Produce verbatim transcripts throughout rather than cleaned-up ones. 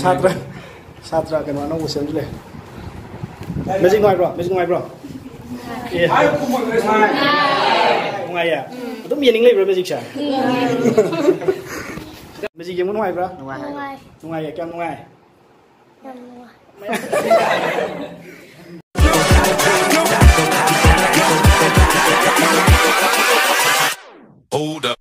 ꯁꯥꯇ꯭ꯔ ꯁꯥꯇ꯭ꯔ ꯀꯩꯅꯣ ꯑꯅꯧꯕ ꯁꯦꯝꯖꯤꯜꯂꯦ꯫ ꯃꯦꯖꯤꯛ ꯅꯨꯡꯉꯥꯏꯕ꯭ꯔꯣ? ꯃꯦꯖꯤꯛ ꯅꯨꯡꯉꯥꯏꯕ꯭ꯔꯣ? ꯑꯦ꯫ ꯅꯨꯡꯉꯥꯏꯌꯦ꯫ ꯑꯗꯨꯝ ꯌꯦꯡꯅꯤꯡ ꯂꯩꯕ꯭ꯔꯥ ꯃꯦꯖꯤꯛꯁꯦ? ꯃꯦꯖꯤꯛ ꯌꯦꯡꯕ ꯅꯨꯡꯉꯥꯏꯕ꯭ꯔꯥ? ꯅꯨꯡꯉꯥꯏ꯫ ꯅꯨꯡꯉꯥꯏꯌꯦ꯫ ꯀꯌꯥꯝ ꯅꯨꯡꯉꯥꯏ? ꯌꯥꯝ ꯅꯨꯡꯉꯥꯏ꯫ Hold up.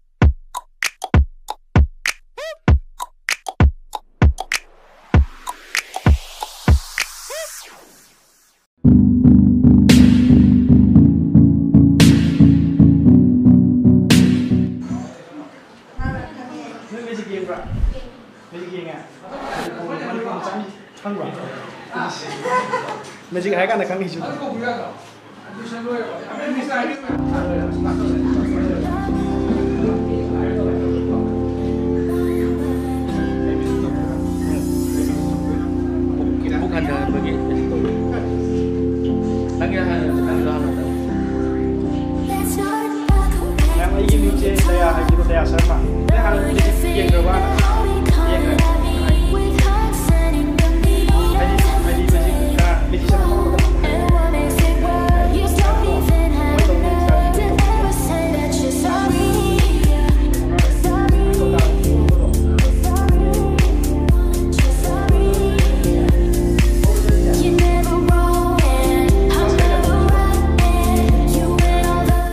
ꯅꯣꯏ ꯃꯦꯖꯤꯛ ꯌꯦꯡꯕ꯭ꯔꯥ? ꯃꯦꯖꯤꯛ ꯌꯦꯡꯉꯦ? ꯈꯪꯕ꯭ꯔꯥ? ꯃꯦꯖꯤꯛ ꯍꯥꯏ ꯀꯥꯟꯗ ꯈꯪꯉꯤꯁꯨ꯫ ꯕꯨꯛ ꯍꯟꯊꯍꯟꯕꯒꯤ ꯇꯧꯕ꯫ ꯅꯪꯒꯤ ꯍꯥꯟꯅ, ꯅꯪꯒꯤꯗꯣ ꯍꯥꯟꯅ ꯇꯧ꯫ ꯃꯌꯥꯝ, ꯑꯩꯒꯤ ꯃꯤꯡꯁꯦ ꯗꯌꯥ ꯍꯥꯏꯕꯗꯣ, ꯗꯌꯥ ꯁꯔꯃ꯫ ꯅꯪ ꯍꯥꯟꯅ ꯃꯦꯖꯤꯛ ꯌꯦꯡꯈ꯭ꯔꯕ? ꯌꯦꯡꯈ꯭ꯔꯦ꯫ ꯍꯥꯏꯗꯤ, ꯍꯥꯏꯗꯤ ꯃꯦꯖꯤꯛ, ꯑ, ꯃꯦꯖꯤꯁꯤꯌꯟ ꯑꯃ ꯑꯣꯏꯕꯗꯣ꯫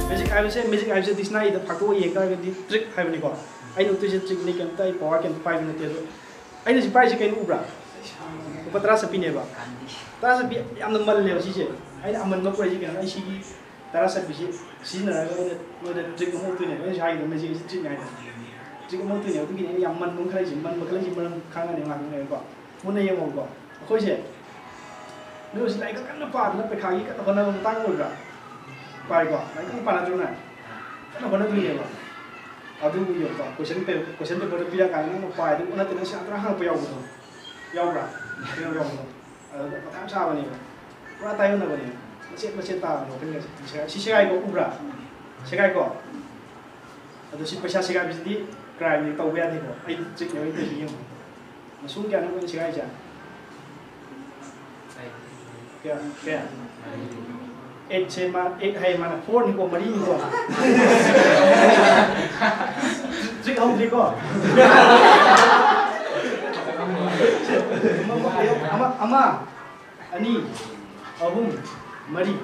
ꯃꯦꯖꯤꯛ ꯍꯥꯏꯕꯁꯦ, ꯃꯦꯖꯤꯛ ꯍꯥꯏꯕꯁꯦ ꯗꯤꯛꯁꯅꯥꯔꯤꯗ ꯐꯥꯛꯇꯣꯛꯑ ꯌꯦꯡ ꯇꯥꯔꯒꯗꯤ ꯇ꯭ꯔꯤꯛ ꯍꯥꯏꯕꯅꯤꯀꯣ꯫ ꯑꯩꯅ ꯎꯠꯇꯣꯏꯁꯦ ꯇ꯭ꯔꯤꯛꯅꯤ, ꯀꯩꯝꯇ ꯑꯩ ꯄꯋꯥꯔ ꯀꯩꯝꯇ ꯄꯥꯏꯕ ꯅꯠꯇꯦ꯫ ꯑꯗꯣ ꯑꯩꯅ ꯁꯤ ꯄꯥꯏꯔꯤꯁꯦ ꯀꯩꯅꯣ ꯎꯕ꯭ꯔꯥ? ꯂꯨꯄꯥ ꯇꯔꯥ ꯆꯠꯄꯤꯅꯦꯕ꯫ ꯇꯔꯥ ꯆꯠꯄꯤ ꯌꯥꯝꯅ ꯃꯜꯂꯦꯕ ꯁꯤꯁꯦ꯫ ꯑꯩꯅ ꯑꯃꯟꯕ ꯄꯨꯔꯛꯏꯁꯦ ꯀꯩꯅꯣ? ꯑꯩ ꯁꯤꯒꯤ ꯇꯔꯥ ꯆꯠꯄꯤꯁꯦ ꯁꯤꯖꯤꯟꯅꯔꯒ ꯑꯩꯅ ꯅꯣꯏꯗ ꯇ꯭ꯔꯤꯛ ꯑꯃ ꯎꯠꯇꯣꯏꯅꯦꯕ꯫ ꯑꯩꯅ ꯍꯥꯏꯔꯤꯗꯣ ꯃꯦꯖꯤꯛꯁꯤ ꯇ꯭ꯔꯤꯛꯅꯦ ꯍꯥꯏꯗꯣ꯫ ꯇ꯭ꯔꯤꯛ ꯑꯃ ꯎꯠꯇꯣꯏꯅꯦꯕ꯫ ꯑꯗꯨꯒꯤꯅꯦ ꯑꯩꯅ ꯌꯥꯝ ꯃꯟꯕ ꯑꯃ ꯈꯜꯂꯛꯏꯁꯦ꯫ ꯃꯟꯕ ꯈꯜꯂꯛꯏꯁꯦ ꯃꯔꯝ ꯈꯪꯉꯅꯤ ꯉꯥꯛꯇꯪ ꯂꯩꯔꯒꯀꯣ꯫ ꯃꯨꯟꯅ ꯌꯦꯡꯉꯣꯕꯀꯣ꯫ ꯑꯩꯈꯣꯏꯁꯦ ꯅꯣꯏ ꯍꯧꯖꯤꯛ ꯂꯥꯏꯔꯤꯛ ꯀꯟꯅ ꯄꯥꯗꯅ ꯄꯩꯈꯥꯒꯤ ꯀꯟꯅ ꯍꯣꯠꯅꯕ ꯃꯇꯥꯡ ꯑꯣꯏꯕ꯭ꯔꯥ? ꯄꯥꯏꯀꯣ? ꯂꯥꯏꯔꯤꯛ ꯀꯟꯅ ꯄꯥꯅꯗ꯭ꯔꯣ ꯅꯪ? ꯀꯟꯅ ꯍꯣꯠꯅꯗꯣꯏꯅꯦꯕ꯫ ꯑꯗꯨꯕꯨ ꯌꯦꯡꯉꯨꯀꯣ, ꯀꯣꯏꯁꯟ ꯄꯦ-, ꯀꯣꯏꯁꯟ ꯄꯦꯄꯔꯗꯣ ꯄꯤꯔꯛꯑꯀꯥꯟꯗ ꯅꯪꯅ ꯄꯥꯏꯗꯨ ꯅꯠꯇꯦ, ꯅꯪ ꯁꯦꯔꯥꯟ ꯇꯨꯔꯥꯟ ꯍꯪꯉꯛꯄ ꯌꯥꯎꯕꯗꯣ꯫ ꯌꯥꯎꯕ꯭ꯔꯥ? ꯀꯩꯅꯣ ꯌꯥꯎꯕꯗꯣ꯫ ꯑꯗꯨꯗ ꯃꯊꯥ ꯌꯥꯝ ꯁꯥꯕꯅꯦꯕ꯫ ꯄꯨꯔꯥ ꯇꯥꯏꯌꯣꯟꯅꯕꯅꯦꯕ꯫ ꯃꯆꯦꯠ ꯃꯆꯦꯠ ꯇꯥꯕꯅꯦ ꯋꯥꯈꯜꯒꯁꯦ꯫ ꯁꯦꯒꯥꯏ-, ꯁꯤ ꯁꯦꯒꯥꯏꯀꯣ, ꯎꯕ꯭ꯔꯥ? ꯁꯦꯒꯥꯏꯀꯣ? ꯑꯗꯣ ꯁꯤ ꯄꯩꯁꯥ ꯁꯦꯒꯥꯏꯕꯁꯤꯗꯤ ꯀ꯭ꯔꯥꯏꯝꯅꯤ, ꯇꯧꯕ ꯌꯥꯗꯦꯀꯣ꯫ ꯑꯩ ꯆꯦꯛꯅꯦꯕ ꯑꯩꯅ ꯇꯧꯔꯤꯁꯤ, ꯌꯦꯡꯉꯣ꯫ ꯃꯁꯨꯡ ꯀꯌꯥꯅꯣ ꯑꯩꯈꯣꯏꯅ ꯁꯦꯒꯥꯏꯁꯦ? ꯀꯌꯥ? ꯀꯌꯥ? ꯑꯩꯠꯁꯦ ꯃꯥ ꯑꯩꯠ ꯍꯥꯏ, ꯃꯥꯅ ꯐꯣꯔꯅꯤꯀꯣ, ꯃꯔꯤꯅꯤꯀꯣ꯫ ꯍꯧꯖꯤꯛ ꯍꯧꯗ꯭ꯔꯤꯀꯣ꯫ ꯑꯃ, ꯑꯃ, ꯑꯃ, ꯑꯅꯤ, ꯑꯍꯨꯝ, ꯃꯔꯤ꯫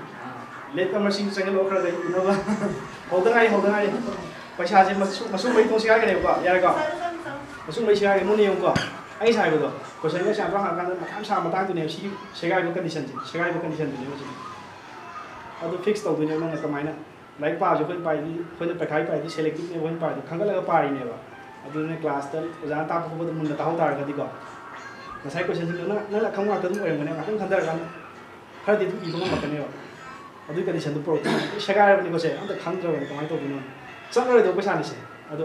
ꯂꯦꯠ ꯀꯃꯔꯁꯤꯡ ꯆꯪꯍꯜꯂꯣ, ꯈꯔ ꯂꯩ ꯎꯅꯕ꯫ ꯍꯧꯗ ꯉꯥꯏꯔꯤ, ꯍꯧꯗ ꯉꯥꯏꯔꯤ꯫ ꯄꯩꯁꯥꯁꯦ ꯃꯁꯨ-, ꯃꯁꯨꯡ ꯃꯔꯤ ꯊꯣꯡ ꯁꯦꯒꯥꯏꯒꯅꯦꯕꯀꯣ, ꯌꯥꯔꯦꯀꯣ? ꯃꯁꯨꯡ ꯃꯔꯤ ꯁꯦꯒꯥꯏꯒꯦ, ꯃꯨꯟꯅ ꯌꯦꯡꯉꯨꯀꯣ꯫ ꯑꯩ ꯉꯁꯥꯏ ꯍꯥꯏꯕꯗꯣ, ꯀꯣꯏꯁꯟꯒ ꯁꯥꯟꯅꯕ ꯍꯪꯉꯀꯥꯟꯗ ꯃꯊꯥ ꯌꯥꯝ ꯁꯥꯕ ꯃꯇꯥꯡꯗꯨꯅꯦꯕ, ꯁꯤꯒꯤ ꯁꯦꯒꯥꯏꯕ ꯀꯟꯗꯤꯁꯟꯁꯦ, ꯁꯦꯒꯥꯏꯕ ꯀꯟꯗꯤꯁꯟꯗꯨꯅꯦꯕ ꯍꯧꯖꯤꯛ꯫ ꯑꯗꯨ ꯐꯤꯛꯁ ꯇꯧꯗꯣꯏꯅꯦꯕ ꯅꯪꯅ ꯀꯃꯥꯏꯅ꯫ ꯂꯥꯏꯔꯤꯛ ꯄꯥꯕꯁꯨ ꯑꯩꯈꯣꯏꯅ ꯄꯥꯏꯗꯤ, ꯑꯩꯈꯣꯏꯅ ꯄꯩꯈꯥꯒꯤ ꯄꯥꯏꯗꯤ ꯁꯦꯂꯦꯛꯇꯤꯞꯅꯦꯕ ꯑꯩꯈꯣꯏꯅ ꯄꯥꯏꯗꯣ, ꯈꯟꯒꯠꯂꯒ ꯄꯥꯔꯤꯅꯦꯕ꯫ ꯑꯗꯨꯅ ꯀ꯭ꯂꯥꯁꯇ ꯑꯣꯖꯥꯅ ꯇꯥꯛꯄ ꯈꯣꯠꯄꯗ ꯃꯨꯟꯅ ꯇꯥꯍꯧ ꯇꯥꯔꯒꯗꯤꯀꯣ, ꯉꯁꯥꯏ ꯀꯣꯏꯁꯟꯁꯤꯡꯗꯣ ꯅꯪ, ꯅꯪꯅ ꯑꯈꯪꯕ ꯉꯥꯛꯇ ꯑꯗꯨꯝ ꯑꯣꯏꯔꯝꯒꯅꯦꯕ, ꯉꯥꯛꯇꯪ ꯈꯟꯊꯔꯀꯥꯟꯗ ꯈꯔꯗꯤ ꯑꯗꯨꯝ ꯏꯕ ꯉꯝꯃꯛꯀꯅꯦꯕ꯫ ꯑꯗꯨꯒꯤ ꯀꯟꯗꯤꯁꯟꯗꯨ ꯄꯨꯔꯛꯇꯣꯏꯅꯤ꯫ ꯑꯩ ꯁꯦꯒꯥꯏꯔꯕꯅꯤꯀꯣ ꯁꯦ, ꯑꯝꯇ ꯈꯪꯗ꯭ꯔꯕꯅꯤ ꯀꯃꯥꯏꯅ ꯇꯧꯗꯣꯏꯅꯣ꯫ ꯆꯠꯂꯔꯣꯏꯗꯧꯕ ꯄꯩꯁꯥꯅꯤꯁꯦ꯫ ꯑꯗꯣ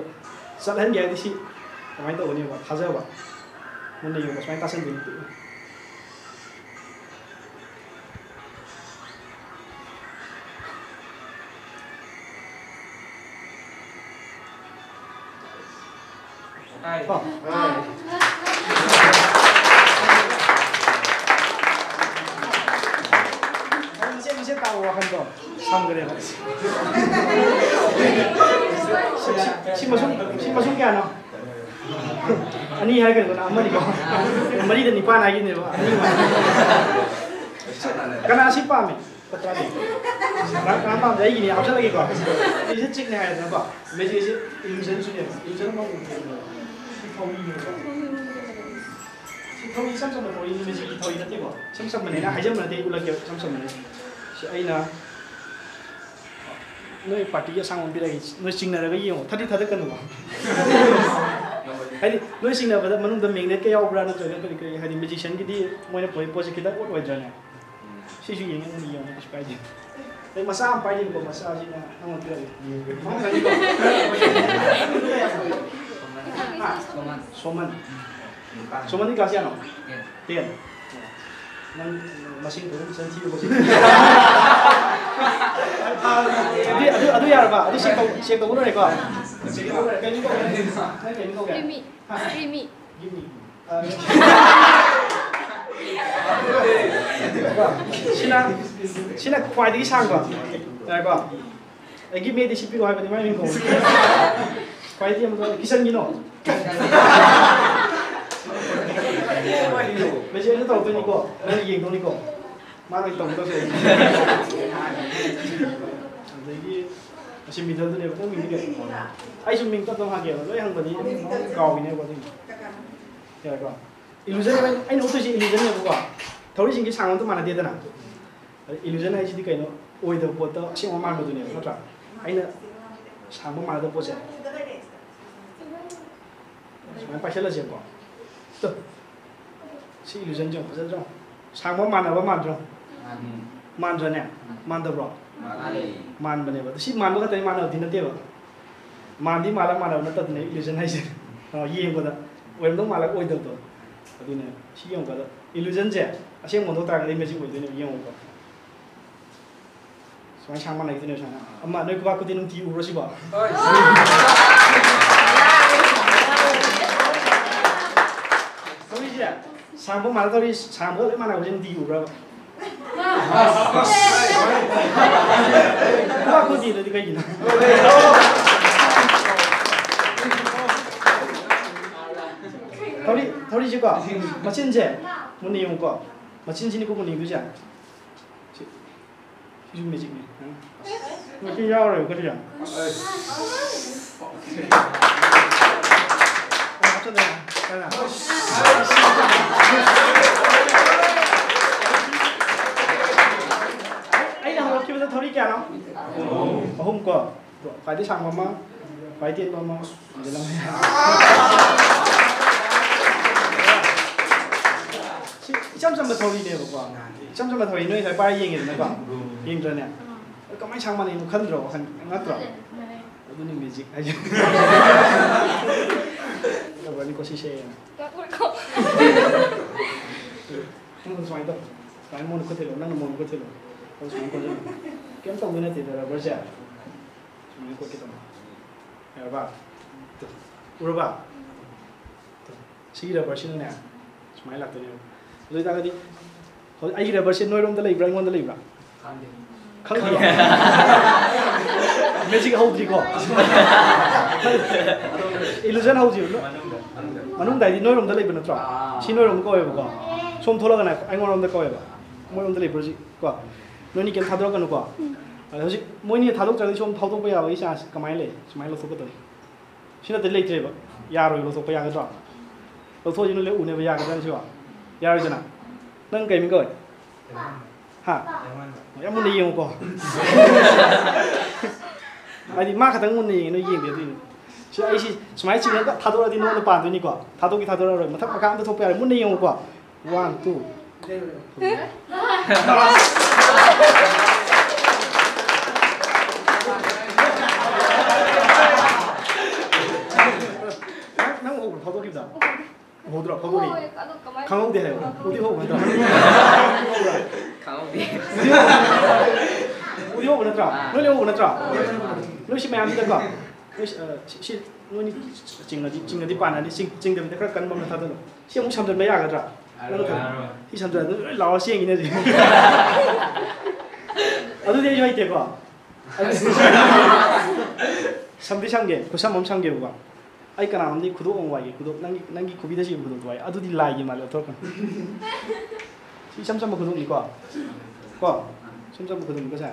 ꯆꯠꯍꯟꯒꯦ ꯍꯥꯏꯔꯗꯤ ꯁꯤ ꯀꯃꯥꯏꯅ ꯇꯧꯒꯅꯦꯕ? ꯊꯥꯖꯕ꯫ ꯃꯨꯟꯅ ꯌꯦꯡꯉꯣ, ꯁꯨꯃꯥꯏꯅ ꯇꯥꯁꯟꯗꯣꯏꯅꯤ꯫ ꯍꯥꯏ꯫ ꯀꯣ? ꯃꯆꯦꯠ ꯃꯆꯦꯠ ꯇꯥꯕ ꯋꯥꯈꯜꯗꯣ ꯁꯝꯈ꯭ꯔꯦꯕ꯫ ꯁꯤ, ꯁꯤ, ꯁꯤ ꯃꯁꯨꯡ, ꯁꯤ ꯃꯁꯨꯡ ꯀꯌꯥꯅꯣ? ꯑꯅꯤ ꯍꯥꯏꯔꯒꯅꯤꯀꯣ, ꯅꯪ ꯑꯃꯅꯤꯀꯣ꯫ ꯃꯔꯤꯗ ꯅꯤꯄꯥꯟ ꯍꯥꯏꯈꯤꯅꯦꯕ, ꯑꯅꯤ ꯍꯥꯏ꯫ ꯀꯅꯥ ꯁꯤ ꯄꯥꯝꯃꯤ? ꯂꯨꯄꯥ ꯇꯔꯥꯗꯤ꯫ ꯀꯅꯥ, ꯀꯅꯥ ꯄꯥꯝꯗꯦ? ꯑꯩꯒꯤꯅꯦ, ꯍꯥꯞꯆꯜꯂꯒꯦꯀꯣ꯫ ꯁꯤꯁꯦ ꯆꯤꯛꯅꯦ ꯍꯥꯏꯗꯅꯀꯣ꯫ ꯃꯦꯖꯤꯛꯁꯦ ꯏꯂꯨꯖꯟꯁꯨꯅꯦꯕ꯫ ꯏꯂꯨꯖꯟ ꯑꯃ ꯎꯠꯀꯦꯕ꯫ ꯁꯤ ꯊꯧꯔꯤꯅꯦꯕ꯫ ꯁꯤ ꯊꯧꯔꯤ ꯏꯆꯝ ꯆꯝꯕ ꯊꯧꯔꯤ, ꯃꯦꯖꯤꯛꯀꯤ ꯊꯧꯔꯤ ꯅꯠꯇꯦꯀꯣ꯫ ꯏꯆꯝ ꯆꯝꯕꯅꯦ, ꯑꯩꯅ ꯍꯥꯏꯖꯟꯕ ꯅꯠꯇꯦ, ꯑꯩ ꯎꯠꯂꯛꯀꯦꯕ, ꯏꯆꯝ ꯆꯝꯕꯅꯦ꯫ ꯁꯤ ꯑꯩꯅ ꯅꯣꯏ ꯄꯥꯔꯇꯤꯒꯤ ꯑꯁꯥꯡꯕ ꯑꯃ ꯄꯤꯔꯛꯑꯒꯦ, ꯅꯣꯏ ꯆꯤꯡꯅꯔꯒ ꯌꯦꯡꯉꯣ, ꯊꯥꯗꯤ ꯊꯥꯗꯠꯀꯅꯨꯀꯣ꯫ ꯍꯥꯏꯗꯤ ꯅꯣꯏ ꯆꯤꯡꯅꯕꯗ ꯃꯅꯨꯡꯗ ꯃꯦꯒꯅꯦꯠꯀ ꯌꯥꯎꯕ꯭ꯔꯥ, ꯅꯠꯇ꯭ꯔꯒ ꯀꯔꯤ ꯀꯔꯤ, ꯍꯥꯏꯗꯤ ꯃꯦꯖꯤꯁꯤꯌꯟꯒꯤꯗꯤ ꯃꯣꯏꯅ ꯄꯨꯔꯛꯏ ꯄꯣꯠꯁꯦ ꯈꯤꯇꯪ ꯑꯣꯠ ꯑꯣꯏꯗ꯭ꯔꯥꯅꯦ? ꯁꯤꯁꯨ ꯌꯦꯡꯉꯦ, ꯅꯪ ꯌꯦꯡꯉꯣ, ꯀꯩꯁꯨ ꯀꯥꯏꯗꯦ꯫ ꯑꯩ ꯃꯆꯥ ꯑꯃ ꯄꯥꯏꯔꯤꯕꯀꯣ, ꯃꯆꯥꯁꯤꯅ ꯅꯪꯉꯣꯟꯗ ꯄꯤꯔꯛꯑꯒꯦ꯫ ꯃꯃꯤꯡ ꯈꯪꯉꯤꯀꯣ? ꯍꯥ? ꯁꯣꯃꯟ꯫ ꯁꯣꯃꯟꯗꯤ ꯀ꯭ꯂꯥꯁ ꯀꯌꯥꯅꯣ? ꯇꯦꯟ꯫ ꯅꯪ ꯃꯁꯤꯡ ꯐꯖꯅ ꯆꯤꯟ ꯊꯤꯕ ꯈꯣꯠꯄ꯫ ꯑꯗꯨ, ꯑꯗꯨ, ꯑꯗꯨ ꯌꯥꯔꯕ? ꯑꯗꯨ ꯆꯦꯛ ꯇꯧ-, ꯆꯦꯛ ꯇꯧꯕ ꯂꯣꯏꯔꯦꯀꯣ? ꯆꯦꯛ ꯇꯧꯕ ꯂꯣꯏꯔꯦ꯫ ꯀꯩ ꯃꯤꯡ ꯀꯧꯒꯦ? ꯅꯪ ꯀꯩ ꯃꯤꯡ ꯀꯧꯒꯦ? ꯔꯤꯃꯤ꯫ ꯍꯥ? ꯔꯤꯃꯤ꯫ ꯔꯤꯃꯤ꯫ ꯁꯤꯅ ꯁꯤꯅ ꯈ꯭ꯋꯥꯏꯗꯒꯤ ꯁꯥꯡꯕ꯫ ꯌꯥꯔꯦꯀꯣ? ꯑꯩꯒꯤ ꯃꯦꯗꯤ ꯁꯤ ꯄꯤꯔꯣ ꯍꯥꯏꯕꯅꯤ, ꯃꯥꯏ ꯃꯤꯡ ꯀꯧꯕꯅꯤ꯫ ꯈ꯭ꯋꯥꯏꯗꯒꯤ ꯑꯃꯗꯣ ꯀꯤꯁꯟꯒꯤꯅꯣ꯫ ꯃꯦꯁꯦꯖꯇ ꯇꯧꯔꯛꯇꯣꯏꯅꯤꯀꯣ, ꯅꯪ ꯌꯦꯡꯗꯧꯅꯤꯀꯣ꯫ ꯃꯥꯅ ꯑꯣꯏꯅ ꯇꯧꯒꯗꯧꯁꯦ꯫ ꯑꯗꯒꯤ ꯑꯁꯤ ꯃꯤꯗꯜꯗꯨꯅꯦꯕ꯫ ꯅꯪ ꯃꯤꯡꯗꯤ ꯀꯩ? ꯑꯩꯁꯨ ꯃꯤꯡ ꯇꯞ ꯇꯞꯅ ꯍꯥꯡꯒꯦꯕ, ꯂꯣꯏ ꯍꯪꯕꯗꯤ ꯀꯥꯎꯈꯤꯅꯦꯕ ꯑꯗꯨꯏꯅꯦ꯫ ꯌꯥꯔꯦꯀꯣ? ꯏꯂꯨꯖꯟ ꯍꯥꯏꯕ ꯑꯩꯅ ꯎꯠꯇꯣꯏꯁꯦ ꯏꯂꯨꯖꯟꯅꯦꯕꯀꯣ꯫ ꯊꯧꯔꯤꯁꯤꯡꯁꯦ ꯁꯥꯡꯕ ꯑꯝꯇ ꯃꯥꯟꯅꯗꯦꯗꯅ꯫ ꯑꯗ ꯏꯂꯨꯖꯟ ꯍꯥꯏꯁꯤꯗꯤ ꯀꯩꯅꯣ? ꯑꯣꯏꯗꯕ ꯄꯣꯠꯇ ꯑꯁꯦꯡꯕ ꯃꯥꯟꯕꯗꯨꯅꯦꯕ, ꯅꯠꯇ꯭ꯔꯥ? ꯑꯩꯅ ꯁꯥꯡꯕ ꯃꯥꯟꯅꯗꯕ ꯄꯣꯠꯁꯦ ꯁꯨꯃꯥꯏꯅ ꯄꯥꯏꯁꯜꯂꯁꯦꯕꯀꯣ꯫ ꯇꯨ꯫ ꯁꯤ ꯏꯂꯨꯖꯟꯁꯦ ꯌꯥꯝ ꯐꯖꯗ꯭ꯔꯣ? ꯁꯥꯡꯕ ꯃꯥꯟꯅꯕ ꯃꯥꯟꯗ꯭ꯔꯣ? ꯃꯥꯟꯗ꯭ꯔꯅꯦ? ꯃꯥꯟꯗꯕ꯭ꯔꯣ? ꯃꯥꯟꯅꯩ꯫ ꯃꯥꯟꯕꯅꯦꯕ꯫ ꯑꯗꯣ ꯁꯤ ꯃꯥꯟꯕ ꯈꯛꯇꯅꯤ, ꯃꯥꯟꯅꯕꯗꯤ ꯅꯠꯇꯦꯕ꯫ ꯃꯥꯟꯗꯤ ꯃꯥꯜꯂ ꯃꯥꯟꯅꯕ ꯅꯠꯇꯕꯅꯦ ꯏꯂꯨꯖꯟ ꯍꯥꯏꯁꯦ꯫ ꯑ, ꯌꯦꯡꯕꯗ ꯑꯣꯏꯔꯝꯗꯧ ꯃꯥꯜꯂꯒ ꯑꯣꯏꯗꯕꯗꯣ꯫ ꯑꯗꯨꯅꯦ꯫ ꯁꯤ ꯌꯦꯡꯉꯨꯀꯗ ꯏꯂꯨꯖꯟꯁꯦ ꯑꯁꯦꯡꯕ ꯑꯣꯟꯊꯣꯛ ꯇꯥꯔꯒꯗꯤ ꯃꯦꯖꯤꯛ ꯑꯣꯏꯗꯣꯏꯅꯦꯕ, ꯌꯦꯡꯉꯨꯀꯣ꯫ ꯁꯨꯃꯥꯏꯅ ꯁꯥꯡ ꯃꯥꯟꯅꯈꯤꯗꯣꯏꯅꯦꯕ ꯁꯨꯃꯥꯏꯅ꯫ ꯑꯃ ꯅꯣꯏ ꯈꯨꯕꯥꯛ ꯈꯨꯗꯤ ꯅꯨꯡꯇꯤ ꯎꯕ꯭ꯔꯣ ꯁꯤꯕꯣ? ꯊꯧꯔꯤꯁꯦ ꯁꯥꯡꯕ ꯃꯥꯟꯅ ꯊꯧꯔꯤ ꯁꯥꯡꯕꯒ ꯂꯣꯏ ꯃꯥꯟꯅꯕꯁꯦ ꯅꯨꯡꯇꯤ ꯎꯕ꯭ꯔꯕ? ꯈꯨꯕꯥꯛ ꯈꯨꯗꯤꯗꯨꯗꯤ ꯀꯩꯒꯤꯅꯣ? ꯊꯧꯔꯤ, ꯊꯧꯔꯤꯁꯦꯀꯣ, ꯃꯆꯤꯟꯁꯦ ꯃꯨꯟꯅ ꯌꯦꯡꯉꯨꯀꯣ꯫ ꯃꯆꯤꯟꯁꯤꯅꯤꯀꯣ ꯃꯨꯟꯅ ꯌꯦꯡꯗꯣꯏꯁꯦ꯫ ꯁꯤ, ꯁꯤꯁꯨ ꯃꯦꯖꯤꯛꯅꯤ꯫ ꯃꯆꯤꯟ ꯌꯥꯎꯔꯣꯏꯕ ꯀꯔꯤꯁꯨ꯫ ꯑꯣ, ꯍꯥꯞꯆꯜꯂꯦ꯫ ꯀꯅꯥ? ꯑꯩꯅ ꯍꯧꯔꯛꯈꯤꯕꯗ ꯊꯧꯔꯤ ꯀꯌꯥꯅꯣ? ꯑꯍꯨꯝ ꯀꯣ꯫ ꯈ꯭ꯋꯥꯏꯗꯒꯤ ꯁꯥꯡꯕ ꯑꯃ, ꯈ꯭ꯋꯥꯏ ꯇꯦꯟꯕ ꯑꯃ, ꯑꯗꯨꯗ ꯂꯪ-, ꯁꯤ ꯏꯆꯝ ꯆꯝꯕ ꯊꯧꯔꯤꯅꯦꯕꯀꯣ꯫ ꯏꯆꯝ ꯆꯝꯕ ꯊꯧꯔꯤ ꯅꯣꯏ ꯉꯁꯥꯏ ꯄꯥꯏꯔ ꯌꯦꯡꯉꯦꯗꯅꯀꯣ꯫ ꯌꯦꯡꯗ꯭ꯔꯅꯦ? ꯑꯗꯨ ꯀꯃꯥꯏꯅ ꯁꯥꯡ ꯃꯥꯟꯅꯩꯅꯣ ꯈꯟꯗ꯭ꯔꯣ? ꯋꯥꯈꯜ ꯉꯛꯇ꯭ꯔꯣ? ꯑꯗꯨꯅꯤ ꯃꯦꯖꯤꯛ ꯍꯥꯏꯁꯦ꯫ ꯔꯕꯔꯅꯤꯀꯣ ꯁꯤꯁꯦ꯫ ꯅꯪ ꯁꯨꯃꯥꯏꯅ ꯇꯧ꯫ ꯁꯨꯃꯥꯏꯅ ꯃꯉꯣꯟꯗ ꯈꯨꯠ ꯊꯤꯜꯂꯣ꯫ ꯅꯪꯅ ꯃꯉꯣꯟꯗ ꯈꯨꯠ ꯊꯤꯜꯂꯣ꯫ ꯑꯗꯨ ꯁꯨꯃꯥꯏꯅ ꯀꯣꯟꯁꯤꯜꯂꯣ꯫ ꯀꯩꯝ ꯇꯧꯗꯣꯏ ꯅꯠꯇꯦꯗ, ꯔꯕꯔꯁꯦ꯫ ꯁꯨꯃꯥꯏꯅ ꯀꯣꯠꯀꯦ ꯇꯧꯕ꯫ ꯌꯥꯔꯕ? ꯇꯨ꯫ ꯎꯔꯕ? ꯇꯨ꯫ ꯁꯤꯒꯤ ꯔꯕꯔꯁꯤꯅꯅꯦ ꯁꯨꯃꯥꯏꯅ ꯂꯥꯛꯇꯣꯏꯅꯦꯕ꯫ ꯑꯗꯨ ꯑꯣꯏꯇꯥꯔꯒꯗꯤ ꯍꯧꯖꯤꯛ ꯑꯩꯒꯤ ꯔꯕꯔꯁꯦ ꯅꯣꯏꯔꯣꯝꯗ ꯂꯩꯕ꯭ꯔꯥ, ꯑꯩꯉꯣꯟꯗ ꯂꯩꯕ꯭ꯔꯥ? ꯈꯪꯗꯦ꯫ ꯃꯦꯖꯤꯛ ꯍꯧꯗ꯭ꯔꯤꯀꯣ? ꯏꯂꯨꯖꯟ ꯍꯧꯗ꯭ꯔꯤꯕ꯫ ꯃꯅꯨꯡꯗ ꯍꯥꯏꯗꯤ ꯅꯣꯏꯔꯣꯝꯗ ꯂꯩꯕ ꯅꯠꯇ꯭ꯔꯣ? ꯁꯤ ꯅꯣꯏꯔꯣꯝꯗ ꯀꯧꯋꯦꯕꯀꯣ꯫ ꯁꯣꯝ ꯊꯣꯛꯂꯒꯅ ꯑꯩꯉꯣꯟꯗꯔꯣꯝꯗ ꯀꯧꯋꯦꯕ꯫ ꯃꯣꯏꯔꯣꯝꯗ ꯂꯩꯕ꯭ꯔꯣ ꯍꯧꯖꯤꯛ ꯀꯣ? ꯅꯣꯏꯅꯤ ꯀꯩꯝ ꯊꯥꯗꯣꯔꯛꯀꯅꯨꯀꯣ꯫ ꯑꯗꯣ ꯍꯧꯖꯤꯛ ꯃꯣꯏꯅꯤ ꯊꯥꯗꯣꯛꯇ꯭ꯔꯒꯗꯤ ꯁꯣꯝ ꯊꯥꯗꯣꯛꯄ ꯌꯥꯕꯒꯤ ꯆꯥꯟꯁ ꯀꯃꯥꯏꯅ ꯂꯩ? ꯁꯨꯃꯥꯏꯅ ꯂꯧꯊꯣꯛꯀꯗꯧꯅꯤ꯫ ꯁꯤ ꯅꯠꯇꯗꯤ ꯂꯩꯇ꯭ꯔꯦꯕ꯫ ꯌꯥꯔꯣꯏꯕ ꯂꯧꯊꯣꯛꯄ꯫ ꯌꯥꯒꯗ꯭ꯔꯣ? ꯂꯧꯊꯣꯛꯑꯁꯤ, ꯅꯣꯏ ꯂꯣꯏ ꯎꯅꯦꯕ꯫ ꯌꯥꯒꯗ꯭ꯔꯥ ꯁꯤꯕꯣ? ꯌꯥꯔꯣꯏꯗꯅ? ꯅꯪ ꯀꯩ ꯃꯤꯡ ꯀꯧꯏ? ꯍꯥ? ꯌꯥꯝ ꯃꯨꯟꯅ ꯌꯦꯡꯉꯨꯀꯣ꯫ ꯍꯥꯏꯗꯤ ꯃꯥ ꯈꯛꯇꯪ ꯃꯨꯟꯅ ꯌꯦꯡꯉꯦ, ꯅꯣꯏ ꯌꯦꯡꯗꯦ ꯑꯗꯨꯏꯅꯦ꯫ ꯁꯤ ꯑꯩꯁꯤ ꯁꯨꯃꯥꯏꯅ ꯆꯤꯡꯉꯒ ꯊꯥꯗꯣꯔꯛꯑꯗꯤ ꯅꯉꯣꯟꯗ ꯄꯥꯟꯗꯣꯏꯅꯤꯀꯣ꯫ ꯊꯥꯗꯣꯛꯀꯤ ꯊꯥꯗꯣꯔꯛꯑꯔꯣꯏ꯫ ꯃꯊꯛ ꯃꯈꯥ ꯑꯝꯇ ꯊꯣꯛꯄ ꯌꯥꯔꯣꯏ꯫ ꯃꯨꯟꯅ ꯌꯦꯡꯉꯨꯀꯣ꯫ One, two. ꯅꯪ, ꯅꯪ ꯎꯍꯧꯕ꯭ꯔꯣ ꯊꯥꯗꯣꯛꯈꯤꯕꯗ? ꯎꯍꯧꯗ꯭ꯔꯣ? ꯐꯪꯍꯧꯔꯤ? ꯎꯍꯧꯋꯦ꯫ ꯑꯗꯣ ꯀꯃꯥꯏꯅ ꯈꯪꯍꯧꯗꯦ ꯍꯥꯏꯌꯣ꯫ ꯎꯗꯤ ꯎꯍꯧꯕ ꯅꯠꯇ꯭ꯔꯥ? ꯈꯪꯍꯧꯗꯦ꯫ ꯎꯗꯤ ꯎꯍꯧꯕ ꯅꯠꯇ꯭ꯔꯥ? ꯑꯥ꯫ ꯂꯣꯏꯅ ꯎꯍꯧꯕ ꯅꯠꯇ꯭ꯔꯥ? ꯑꯥ꯫ ꯅꯣꯏ ꯁꯤ ꯃꯌꯥꯝꯁꯤꯗꯀꯣ꯫ ꯅꯣꯏ ꯁꯤ, ꯑ, ꯁꯤ, ꯁꯤ ꯅꯣꯏꯅꯤ ꯆꯤꯡꯉꯗꯤ, ꯆꯤꯡꯉꯗꯤ ꯄꯥꯟꯅꯅꯤ꯫ ꯆꯤꯡ-, ꯆꯤꯡꯗꯕꯤꯗ ꯈꯔ ꯀꯟꯕ ꯑꯃ ꯊꯥꯗꯠꯂꯣ꯫ ꯁꯤ ꯑꯃꯨꯛ ꯁꯝꯖꯟꯕ ꯌꯥꯒꯗ꯭ꯔꯥ? ꯌꯥꯔꯣꯏ, ꯌꯥꯔꯣꯏ꯫ ꯁꯤ ꯁꯝꯖꯟꯕ ꯂꯣꯏ ꯂꯥꯎꯔ ꯆꯦꯟꯈꯤꯅꯤ ꯍꯧꯖꯤꯛ꯫ ꯑꯗꯨꯗꯤ ꯑꯩꯁꯨ ꯍꯩꯇꯦꯀꯣ꯫ ꯁꯝꯗꯤ ꯁꯝꯒꯦ, ꯈꯨꯠꯁꯝ ꯑꯃ ꯁꯝꯒꯦꯕꯀꯣ꯫ ꯑꯩ ꯀꯅꯥꯅꯣꯝꯗꯤ ꯈꯨꯗꯣꯞ ꯑꯃ ꯋꯥꯏꯒꯦ꯫ ꯈꯨꯗꯣꯞ ꯅꯪꯒꯤ, ꯅꯪꯒꯤ ꯈꯨꯕꯤꯗ ꯁꯤꯕ ꯈꯨꯗꯣꯞꯇꯣ ꯋꯥꯏ꯫ ꯑꯗꯨꯗꯤ ꯂꯥꯏꯒꯤ ꯃꯥꯜꯂꯦ, ꯂꯧꯊꯣꯔꯛꯀꯅꯨ꯫ ꯁꯤ ꯏꯆꯝ ꯆꯝꯕ ꯈꯨꯗꯣꯞꯅꯤꯀꯣ꯫ ꯀꯣ? ꯏꯆꯝ ꯆꯝꯕ ꯈꯨꯗꯣꯞꯅꯤꯀꯣ ꯁꯦ꯫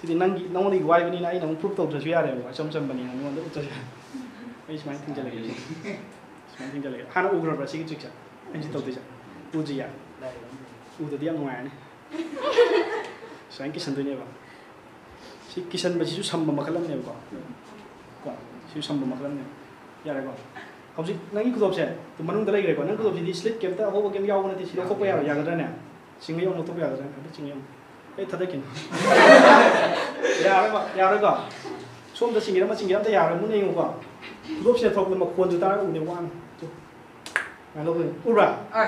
ꯁꯤꯗꯤ ꯅꯪꯒꯤ, ꯅꯉꯣꯟꯗꯒꯤ ꯋꯥꯏꯕꯅꯤꯅ ꯑꯩꯅ ꯑꯃꯨꯛ ꯄ꯭ꯔꯨꯞ ꯇꯧꯗ꯭ꯔꯁꯨ ꯌꯥꯔꯦꯕꯀꯣ꯫ ꯏꯆꯝ ꯆꯝꯕꯅꯤꯅ ꯅꯉꯣꯟꯗ ꯎꯠꯇ꯭ꯔꯁꯨ ꯌꯥꯔꯦ꯫ ꯑꯩ ꯁꯨꯃꯥꯏꯅ ꯊꯤꯟꯖꯜꯂꯒꯦ꯫ ꯁꯨꯃꯥꯏꯅ ꯊꯤꯟꯖꯜꯂꯒꯦ꯫ ꯍꯥꯟꯅ ꯎꯈ꯭ꯔꯕ꯭ꯔꯥ ꯁꯤꯒꯤ ꯇ꯭ꯔꯤꯛꯁꯦ? ꯑꯩꯅ ꯁꯤ ꯇꯧꯗꯣꯏꯁꯦ꯫ ꯎꯗ꯭ꯔꯤꯌꯥ? ꯎꯗ꯭ꯔꯗꯤ ꯌꯥꯝ ꯅꯨꯡꯉꯥꯏꯔꯅꯤ꯫ ꯁꯨꯃꯥꯏꯅ ꯀꯤꯁꯟꯗꯣꯏꯅꯦꯕ꯫ ꯁꯤ ꯀꯤꯁꯟꯕꯁꯤꯁꯨ ꯁꯝꯕ ꯃꯈꯜ ꯑꯃꯅꯦꯕꯀꯣ꯫ ꯀꯣ, ꯁꯤꯁꯨ ꯁꯝꯕ ꯃꯈꯜ ꯑꯃꯅꯦꯕ꯫ ꯌꯥꯔꯦꯀꯣ? ꯍꯧꯖꯤꯛ ꯅꯪꯒꯤ ꯈꯨꯗꯣꯞꯁꯦ ꯃꯅꯨꯡꯗ ꯂꯩꯈ꯭ꯔꯦꯀꯣ꯫ ꯅꯪ ꯈꯨꯗꯣꯞꯁꯤꯗꯤ ꯁ꯭ꯂꯤꯠ ꯀꯩꯝꯇ ꯑꯍꯣꯕ ꯀꯩꯝ ꯌꯥꯎꯕ ꯅꯠꯇꯦ꯫ ꯁꯤ ꯂꯧꯊꯣꯛꯄ ꯌꯥꯔꯣꯏ, ꯌꯥꯒꯗ꯭ꯔꯥꯅꯦ? ꯆꯤꯡꯉ ꯌꯦꯡꯉꯨ, ꯂꯧꯊꯣꯛꯄ ꯌꯥꯒꯗ꯭ꯔꯥꯅꯦ? ꯍꯥꯏꯐꯦꯠ ꯆꯤꯡꯉ ꯌꯦꯡꯉꯨ꯫ ꯑꯩ ꯊꯥꯗꯠꯈꯤꯅꯤ꯫ ꯌꯥꯔꯣꯏꯕ, ꯌꯥꯔꯣꯏꯀꯣ? ꯁꯣꯝꯗ ꯆꯤꯡꯒꯦꯔꯥ ꯑꯃ ꯆꯤꯡꯒꯦꯔꯥ ꯑꯝꯇ ꯌꯥꯔꯣꯏ꯫ ꯃꯨꯟꯅ ꯌꯦꯡꯉꯨꯀꯣ꯫ ꯈꯨꯗꯣꯞꯁꯤꯅ ꯊꯣꯛꯄꯗ ꯃꯈꯣꯟꯁꯨ ꯇꯥꯔ ꯎꯅꯦ꯫ One, two. ꯁꯨꯃꯥꯏꯅ ꯂꯧꯗꯣꯏꯅꯦ꯫ ꯎꯕ꯭ꯔꯥ? ꯑꯥ꯫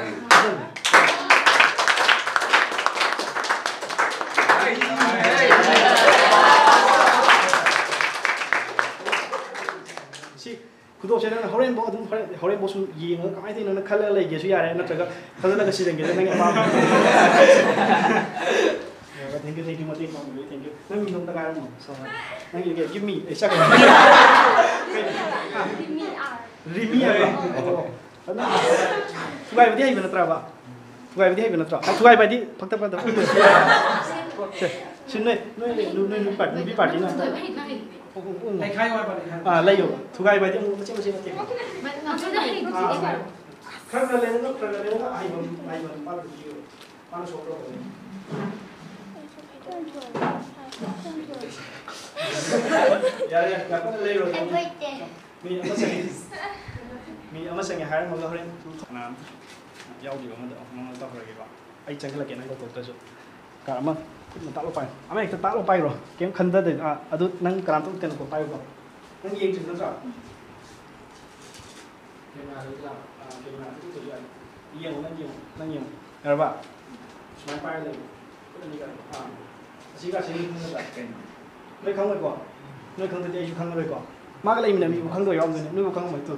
ꯁꯤ ꯈꯨꯗꯣꯞꯁꯦ ꯅꯪꯅ ꯍꯣꯔꯦꯟꯐꯥꯎ ꯑꯗꯨꯝ ꯍꯣꯔꯦꯟ ꯍꯣꯔꯦꯟꯐꯥꯎ ꯁꯨꯝ ꯌꯦꯡꯉꯒ ꯀꯃꯥꯏꯅ ꯇꯧꯔꯤꯅꯣ ꯅꯪ ꯈꯜꯂꯒ ꯂꯩꯒꯦꯁꯨ ꯌꯥꯔꯦ, ꯅꯠꯇ꯭ꯔꯒ ꯈꯜꯂꯒ ꯁꯤꯖꯤꯟꯒꯦꯁꯨ ꯅꯪꯒꯤ ꯑꯄꯥꯝꯕ꯫ Thank you, thank you, ꯃꯇꯦꯡ ꯄꯥꯡꯕꯤꯕꯒꯤ thank you꯫ ꯅꯪ ꯃꯤꯡꯗꯣ ꯑꯝꯇ ꯍꯥꯏꯔꯝꯃꯣ꯫ ꯅꯪꯒꯤ give me ꯑꯦ ꯆꯠꯈ꯭ꯔꯦ꯫ ꯔꯤꯃꯤ ꯍꯥꯏꯕ? ꯑꯣ꯫ ꯑꯗꯨ ꯊꯨꯒꯥꯏꯕꯗꯤ ꯍꯩꯕ ꯅꯠꯇ꯭ꯔꯕ? ꯊꯨꯒꯥꯏꯕꯗꯤ ꯍꯩꯕ ꯅꯠꯇ꯭ꯔꯣ? ꯑ, ꯊꯨꯒꯥꯏꯕ ꯍꯥꯏꯗꯤ ꯐꯛꯇ ꯐꯛꯇ꯫ ꯁꯦ, ꯁꯤ ꯅꯣꯏ, ꯅꯣꯏ, ꯅꯣꯏ, ꯅꯣꯏ ꯅꯨꯄꯤ ꯄꯥꯔꯇꯤ, ꯅꯨꯄꯤ ꯄꯥꯔꯇꯤꯅ ꯑꯝꯇ꯫ ꯂꯩꯈꯥꯏ ꯑꯣꯏꯕ ꯂꯩꯈꯥꯏ꯫ ꯑꯥ, ꯂꯩꯌꯣ꯫ ꯊꯨꯒꯥꯏꯕ ꯍꯥꯏꯗꯤ ꯑꯃꯨꯛ ꯃꯆꯦꯠ ꯃꯆꯦꯠ ꯅꯠꯇꯦ꯫ ꯉꯝꯖꯗꯦ꯫ ꯑꯥ, ꯈꯔ ꯈꯔ ꯂꯩꯔꯒ, ꯈꯔ ꯈꯔ ꯂꯩꯔꯒ ꯑꯍꯩꯕ, ꯑꯍꯩꯕ ꯅꯨꯄꯥꯗꯨ ꯄꯤꯌꯣ꯫ ꯃꯥꯅ solve ꯇꯧꯔꯛꯀꯅꯤ꯫ ꯌꯥꯔꯦ, ꯌꯥꯔꯦ, ꯌꯥꯝ ꯀꯟꯅ ꯂꯩꯔꯣꯏ꯫ ꯃꯤ ꯑꯃ ꯆꯪꯉꯦ꯫ ꯃꯤ ꯑꯃ ꯆꯪꯉꯦ ꯍꯥꯏꯔꯝꯃꯒ ꯍꯣꯔꯦꯟ ꯀꯅꯥ ꯑꯝꯇ ꯌꯥꯎꯗ꯭ꯔꯤꯕ ꯑꯃꯗ ꯃꯉꯣꯟꯗ ꯇꯧꯍꯧꯔꯒꯦꯀꯣ꯫ ꯑꯩ ꯆꯪꯁꯤꯜꯂꯛꯀꯦ ꯅꯪ ꯀꯧꯊꯣꯛꯇ꯭ꯔꯁꯨ꯫ ꯀꯥ ꯑꯃ ꯈꯨꯠꯅ ꯇꯥꯛꯂꯣ ꯄꯥꯏꯌꯨ꯫ ꯑꯃ ꯍꯦꯛꯇ ꯇꯥꯛꯂꯣ ꯄꯥꯏꯔꯣ꯫ ꯀꯩꯝ ꯈꯟꯗꯗꯦ꯫ ꯑꯥ, ꯑꯗꯨ ꯅꯪ ꯀꯅꯥꯝꯇ ꯀꯩꯅꯣ ꯇꯧ ꯄꯥꯏꯌꯨꯀꯣ꯫ ꯅꯪ ꯌꯦꯡꯗ꯭ꯔꯤꯕ ꯅꯠꯇ꯭ꯔꯣ? ꯀꯦꯃꯦꯔꯥꯗ ꯂꯥꯛ-, ꯑꯥ, ꯀꯦꯃꯦꯔꯥꯗ ꯎꯠꯇ꯭ꯔꯁꯨ ꯌꯥꯅꯤ꯫ ꯌꯦꯡꯉꯣ, ꯅꯪ ꯌꯦꯡꯉꯣ, ꯅꯪ ꯌꯦꯡꯉꯣ꯫ ꯌꯥꯔꯕ? ꯁꯨꯃꯥꯏꯅ ꯄꯥꯏꯔ ꯂꯩꯌꯣ꯫ ꯈꯨꯠ ꯑꯅꯤ ꯀꯥꯏ-, ꯑꯥ꯫ ꯑꯁꯤꯒ ꯑꯁꯤꯒ ꯈꯪꯒꯗ꯭ꯔꯥ? ꯀꯩꯅꯣ? ꯅꯣꯏ ꯈꯪꯉꯣꯏꯀꯣ? ꯅꯣꯏ ꯈꯪꯗ꯭ꯔꯗꯤ ꯑꯩꯁꯨ ꯈꯪꯉꯔꯣꯏꯀꯣ? ꯃꯥꯒ ꯂꯩꯃꯤꯟꯅꯕ ꯃꯤꯕꯨ ꯈꯪꯗꯣꯏ ꯌꯥꯎꯔꯝꯗꯣꯏꯅꯦ, ꯅꯣꯏꯕꯨ ꯈꯪꯉꯝꯃꯣꯏ ꯇꯨ꯫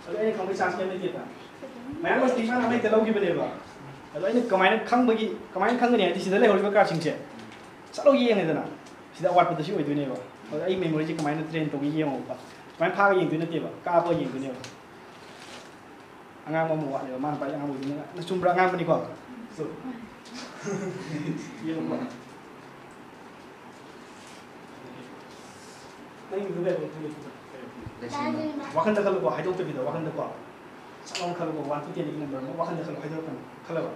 ꯑꯗꯣ ꯑꯩꯅ ꯈꯪꯕꯒꯤ chance ꯀꯩꯝ ꯂꯩꯇꯦꯗꯅ꯫ ꯃꯌꯥꯝ ꯑꯁꯤꯗꯤ ꯃꯥꯅ ꯑꯃ ꯍꯦꯛꯇ ꯂꯧꯈꯤꯕꯅꯦꯕ꯫ ꯑꯗꯣ ꯑꯩꯅ ꯀꯃꯥꯏꯅ ꯈꯪꯕꯒꯤ, ꯀꯃꯥꯏꯅ ꯈꯪꯒꯅꯤ ꯍꯥꯏꯗꯤ ꯁꯤꯗ ꯂꯩꯍꯧꯔꯤꯕ cardꯁꯤꯡꯁꯦ ꯆꯠꯂꯧ ꯌꯦꯡꯉꯦꯗꯅ꯫ ꯁꯤꯗ ꯑꯋꯥꯠꯄꯗ ꯁꯤ ꯑꯣꯏꯗꯣꯏꯅꯦꯕ꯫ ꯑꯗꯣ ꯑꯩ memoryꯁꯦ ꯀꯃꯥꯏꯅ train ꯇꯧꯒꯦ ꯌꯦꯡꯉꯣꯕ꯫ ꯁꯨꯃꯥꯏꯅ ꯐꯥꯒ ꯌꯦꯡꯗꯣꯏ ꯅꯠꯇꯦꯕ, ꯀꯥꯞꯄꯒ ꯌꯦꯡꯗꯣꯏꯅꯦꯕ꯫ ꯑꯉꯥꯡꯕ ꯑꯃ ꯋꯥꯠꯂꯦꯕ, ꯃꯥꯅ ꯄꯥꯏ ꯑꯉꯥꯡꯕ ꯑꯣꯏꯗꯣꯏꯅꯦ꯫ ꯅꯆꯨꯝꯕ꯭ꯔꯥ ꯑꯉꯥꯡꯕꯅꯤꯀꯣ? So, ꯌꯦꯡꯉꯨꯀꯣ꯫ ꯅꯪꯒꯤꯗꯨ ꯀꯩꯅꯣ ꯈꯪꯉꯤꯗꯨꯗ? ꯂꯩꯁꯤꯟꯕ꯫ ꯋꯥꯈꯟꯗ ꯈꯜꯂꯨꯀꯣ, ꯍꯥꯏꯗꯣꯛꯇꯕꯤꯗ ꯋꯥꯈꯟꯗꯀꯣ꯫ ꯆꯞ ꯂꯥꯎꯅ ꯈꯜꯂꯨꯀꯣ, one to tenꯗꯒꯤ number ꯑꯃ ꯋꯥꯈꯟꯗ ꯈꯜꯂꯨ, ꯍꯥꯏꯗꯣꯔꯛꯀꯅꯨ꯫ ꯈꯜꯂꯕ?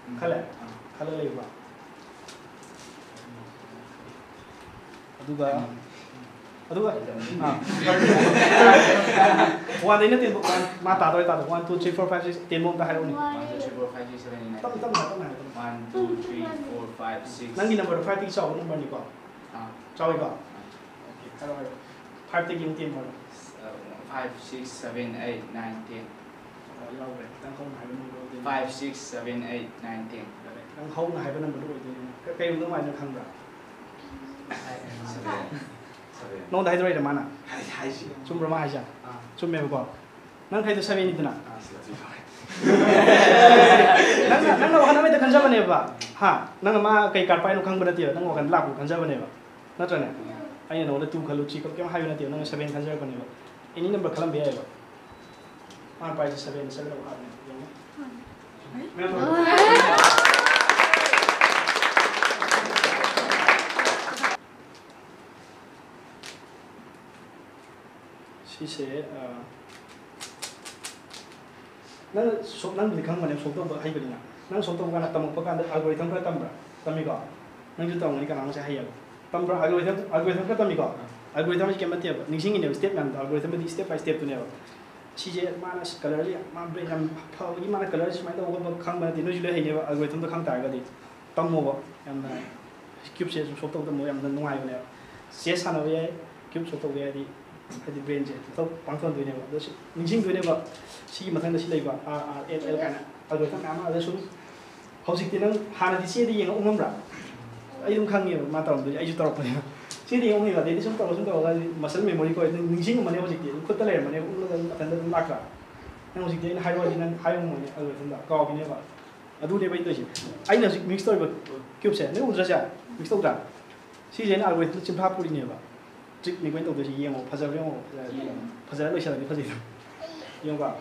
ꯎꯝ꯫ ꯈꯜꯂꯦ? ꯑꯥ꯫ ꯈꯜꯂ ꯂꯩꯌꯨꯀꯣ꯫ ꯑꯗꯨꯒ, ꯑꯗꯨꯒ, ꯑꯥ꯫ Oneꯗꯩꯅ ten ꯐꯥꯎ, ꯃꯥ ꯇꯥꯗꯣꯔꯦ, ꯇꯥꯗꯣꯔꯦ꯫ One, two, three, four, five, six, ten ꯐꯥꯎ ꯑꯝꯇ ꯍꯥꯏꯔꯛꯎꯅꯦ꯫ One, two, three, four, five, six, seven, eight, nine, ten꯫ ꯇꯞꯅ, ꯇꯞꯅ, ꯇꯞꯅ ꯍꯥꯏꯔꯛꯑꯣ꯫ One, two, three, four, five, six꯫ ꯅꯪꯒꯤ numberꯗꯣ fiveꯇꯒꯤ ꯆꯥꯎꯕ numberꯅꯤꯀꯣ? ꯑꯥ꯫ ꯆꯥꯎꯋꯤꯀꯣ? ꯑꯥ꯫ Okay, ꯍꯥꯏꯔꯣ, ꯍꯥꯏꯔꯣ꯫ Fiveꯇꯒꯤ ꯑꯃꯨꯛ ten ꯐꯥꯎ꯫ ꯑ, five, six, seven, eight, nine, ten꯫ ꯑꯣ, ꯌꯥꯎꯈ꯭ꯔꯦ꯫ ꯅꯪ ꯍꯧꯅ ꯍꯥꯏꯕ number ꯑꯣꯏꯗꯣꯏꯅꯦ꯫ Five, six, seven, eight, nine, ten꯫ ꯌꯥꯔꯦ꯫ ꯅꯪ ꯍꯧꯅ ꯍꯥꯏꯕ numberꯗꯣ ꯑꯣꯏꯗꯣꯏꯅꯦ꯫ ꯀ-, ꯀꯩ ꯂꯝꯗ ꯅꯨꯡꯉꯥꯏꯅ ꯈꯪꯕ꯭ꯔꯥ? Seven꯫ Seven꯫ ꯅꯉꯣꯟꯗ ꯍꯥꯏꯗꯣꯔꯛꯏꯔꯥ ꯃꯥꯅ? ꯍꯥꯏ-, ꯍꯥꯏꯁꯤ꯫ ꯆꯨꯝꯕ꯭ꯔꯣ ꯃꯥ ꯍꯥꯏꯁꯦ? ꯑꯥ꯫ ꯆꯨꯝꯃꯦꯕꯀꯣ? ꯅꯪ ꯈꯩꯗꯣ ꯁꯚꯦꯟꯅꯤꯗꯅ? ꯅꯪꯅ ꯅꯪꯅ ꯋꯥꯈꯜ ꯑꯃꯗ ꯈꯟꯖꯕꯅꯦꯕ. ꯍꯥ? ꯅꯪ ꯃꯥ ꯀꯩ ꯀꯥꯔꯠ ꯄꯥꯏꯅꯣ ꯈꯪꯕ ꯅꯠꯇꯦꯕ, ꯅꯪ ꯋꯥꯈꯜ ꯂꯥꯛꯄ ꯈꯟꯖꯕꯅꯦꯕ, ꯅꯠꯇ꯭ꯔꯅꯦ? ꯑꯩꯅ ꯅꯉꯣꯟꯗ ꯇꯨ ꯈꯜꯂꯨ, ꯊ꯭ꯔꯤ ꯈꯜꯂꯨ ꯀꯩꯝ ꯍꯥꯏꯕ ꯅꯠꯇꯦꯕ, ꯅꯪꯅ ꯁꯚꯦꯟ ꯈꯟꯖꯔꯛꯄꯅꯦꯕ. ꯑꯦꯅꯤ ꯅꯝꯕꯔ ꯈꯜꯂꯝꯕ ꯌꯥꯏꯑꯕ. ꯃꯥꯅ ꯄꯥꯏꯁꯦ ꯁꯚꯦꯟ, ꯁꯚꯦꯟ ꯑꯣꯐ ꯍꯥꯔꯠꯅꯦ, ꯌꯦꯡꯉꯣ. ꯁꯤꯁꯦ, ꯑ, ꯅꯪ ꯁꯣ-, ꯅꯪꯕꯨꯗꯤ ꯈꯪꯕꯅꯦ ꯁꯣꯜꯕ ꯇꯧꯕ ꯍꯩꯕꯅꯤꯅ. ꯅꯪ ꯁꯣꯜꯕ ꯇꯧꯕ ꯀꯥꯟꯗ, ꯇꯝꯃꯛꯄ ꯀꯥꯟꯗ ꯑꯜꯒꯣꯔꯤꯊꯝ ꯈꯔ ꯇꯝꯕ꯭ꯔꯥ? ꯇꯝꯃꯤꯀꯣ? ꯅꯪꯁꯨ ꯇꯝꯃꯝꯒꯅꯤ, ꯀꯅꯥꯅꯣꯁꯦ ꯍꯩꯌꯦꯕ. ꯇꯝꯕ꯭ꯔꯥ? ꯑꯜꯒꯣꯔꯤꯊꯝ, ꯑꯜꯒꯣꯔꯤꯊꯝ ꯈꯔ ꯇꯝꯃꯤꯀꯣ? ꯑꯜꯒꯣꯔꯤꯊꯝꯁꯦ ꯀꯩꯝ ꯅꯠꯇꯦꯕ, ꯅꯤꯡꯁꯤꯡꯉꯤꯅꯦꯕ ꯁ꯭ꯇꯦꯞ ꯃꯌꯥꯝꯗꯣ. ꯑꯜꯒꯣꯔꯤꯊꯝꯗꯤ ꯁ꯭ꯇꯦꯞ ꯕꯥꯏ ꯁ꯭ꯇꯦꯞꯇꯨꯅꯦꯕ. ꯁꯤꯁꯦ ꯃꯥꯅ ꯀꯂꯔꯁꯦ ꯌꯥꯝ, ꯃꯥ ꯕ꯭ꯔꯦꯟ ꯌꯥꯝ ꯐꯕꯒꯤ ꯃꯥꯅ ꯀꯂꯔꯁꯦ ꯁꯨꯃꯥꯏꯅ ꯇꯧꯕ ꯈꯣꯠꯄ ꯈꯪꯕ ꯅꯠꯇꯦ, ꯅꯣꯏꯁꯨ ꯂꯣꯏ ꯍꯩꯅꯦꯕ ꯑꯜꯒꯣꯔꯤꯊꯝꯗꯣ ꯈꯪ ꯇꯥꯔꯒꯗꯤ. ꯇꯝꯃꯣꯕ, ꯌꯥꯝꯅ ꯀ꯭ꯌꯨꯕꯁꯦ ꯁꯨꯝ ꯁꯣꯜꯕ ꯇꯧꯕ ꯇꯝꯃꯣ, ꯌꯥꯝꯅ ꯅꯨꯡꯉꯥꯏꯕꯅꯦꯕ꯫ ꯆꯦꯁ ꯁꯥꯟꯅꯕ ꯌꯥꯏ, ꯀ꯭ꯌꯨꯕ ꯁꯣꯜꯕ ꯇꯧꯕ ꯌꯥꯏ, ꯍꯥꯏꯗꯤ, ꯍꯥꯏꯗꯤ ꯕ꯭ꯔꯦꯟꯁꯦ ꯊꯕꯛ ꯄꯥꯡꯊꯣꯛꯍꯟꯗꯣꯏꯅꯦꯕ꯫ ꯑꯗꯣ ꯁꯤ ꯅꯤꯡꯁꯤꯡꯗꯣꯏꯅꯦꯕ, ꯁꯤꯒꯤ ꯃꯊꯪꯗ ꯁꯤ ꯂꯩꯕ, ꯑꯥꯔ ꯑꯥꯔ ꯑꯦꯜ ꯑꯦꯜ ꯀꯥꯏꯅ ꯑꯜꯒꯣꯔꯤꯊꯝ ꯃꯌꯥꯝ ꯑꯃ꯫ ꯑꯗ ꯁꯨꯝ ꯍꯧꯖꯤꯛꯇꯤ ꯅꯪ ꯍꯥꯟꯅꯗꯤ ꯆꯦꯗ ꯌꯦꯡꯉ ꯎꯉꯝꯕ꯭ꯔꯥ? ꯑꯩ ꯑꯗꯨꯝ ꯈꯪꯉꯦꯕ ꯃꯥ ꯇꯧꯔꯝꯗꯣꯏꯁꯦ, ꯑꯩꯁꯨ ꯇꯧꯔꯛꯄꯅꯦꯕ꯫ ꯆꯦꯗ ꯌꯦꯡꯉ ꯎꯉꯦꯕ, ꯑꯗꯩꯗꯤ ꯁꯨꯝ ꯇꯧꯔ ꯁꯨꯝ ꯇꯧꯔꯒ ꯃꯁꯜ ꯃꯦꯃꯣꯔꯤ ꯀꯣꯏ ꯅꯪ ꯅꯤꯡꯁꯤꯡꯉꯝꯃꯅꯦꯕ꯫ ꯍꯧꯖꯤꯛꯇꯤ ꯑꯗꯨꯝ ꯈꯨꯠꯇ ꯂꯩꯔꯝꯃꯅꯦꯕ, ꯎꯪꯉꯒ ꯑꯗꯨꯝ ꯃꯊꯟꯇ ꯑꯗꯨꯝ ꯂꯥꯛꯇ꯭ꯔꯥ? ꯅꯪ ꯍꯧꯖꯤꯛꯇꯤ ꯑꯩꯅ ꯍꯥꯏꯔꯨꯔꯗꯤ ꯅꯪ ꯍꯥꯏꯕ ꯉꯝꯃꯣꯏꯅꯦ ꯑꯜꯒꯣꯔꯤꯊꯝꯗꯣ, ꯀꯥꯎꯈꯤꯅꯦꯕ꯫ ꯑꯗꯨꯅꯦꯕ ꯑꯩꯅ ꯇꯧꯔꯤꯁꯦ꯫ ꯑꯩꯅ ꯍꯧꯖꯤꯛ ꯃꯤꯛꯁ ꯇꯧꯔꯤꯕ ꯀ꯭ꯌꯨꯕꯁꯦ ꯅꯣꯏ ꯎꯗ꯭ꯔꯁꯦ? ꯃꯤꯛꯁ ꯇꯧꯗ꯭ꯔꯥ? ꯁꯤꯁꯦ ꯑꯩꯅ ꯑꯜꯒꯣꯔꯤꯊꯝꯗ ꯆꯤꯟꯐꯥ ꯄꯨꯔꯤꯅꯦꯕ꯫ ꯇ꯭ꯔꯤꯛꯅꯤꯀꯣ ꯑꯩꯅ ꯇꯧꯗꯣꯏꯁꯦ, ꯌꯦꯡꯉꯣ, ꯐꯖꯕ꯭ꯔꯥ ꯌꯦꯡꯉꯣ, ꯐꯖꯔꯗꯤ, ꯐꯖꯔ ꯂꯣꯏꯁꯤꯜꯂꯗꯤ ꯐꯖꯩꯗꯣ꯫ ꯌꯦꯡꯉꯣꯀꯣ,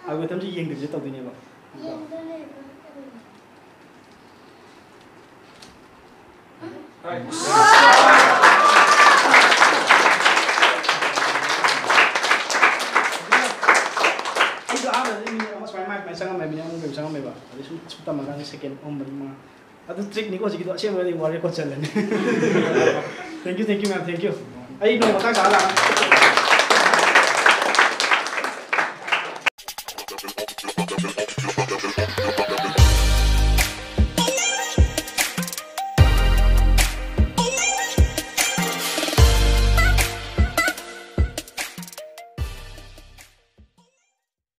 ꯑꯜꯒꯣꯔꯤꯊꯝꯁꯦ ꯌꯦꯡꯗꯕꯤꯗ ꯇꯧꯗꯣꯏꯅꯦꯕ꯫ ꯑꯩꯁꯨ ꯑꯍꯥꯟꯕꯗꯗꯤ ꯃꯤꯅꯤꯠ ꯑꯃ ꯁꯨꯃꯥꯏꯅ ꯃꯥꯏ ꯁꯨꯃꯥꯏꯅ ꯆꯪꯉꯝꯃꯦ, ꯃꯤꯅꯤꯠ ꯑꯃ ꯀꯩꯃꯨꯛ ꯆꯪꯉꯝꯃꯦꯕ꯫ ꯑꯗꯩ ꯁꯨꯝ ꯁꯨꯝ ꯇꯝꯃꯀꯥꯟꯗ ꯁꯦꯀꯦꯟ ꯑꯍꯨꯝ ꯃꯔꯤ ꯃꯉꯥ꯫ ꯑꯗꯨ ꯇ꯭ꯔꯤꯛꯅꯤꯀꯣ ꯍꯧꯖꯤꯛꯀꯤꯗꯣ, ꯑꯁꯦꯡꯕꯗꯤ ꯋꯥꯔꯜ ꯔꯦꯀꯣꯔꯗ ꯆꯜꯂꯅꯤ꯫ Thank you, thank you, ma'am, thank you. ꯑꯩ ꯅꯣꯡꯃ ꯃꯇꯥꯡ ꯆꯥꯔ ꯂꯥꯛꯑꯒꯦ꯫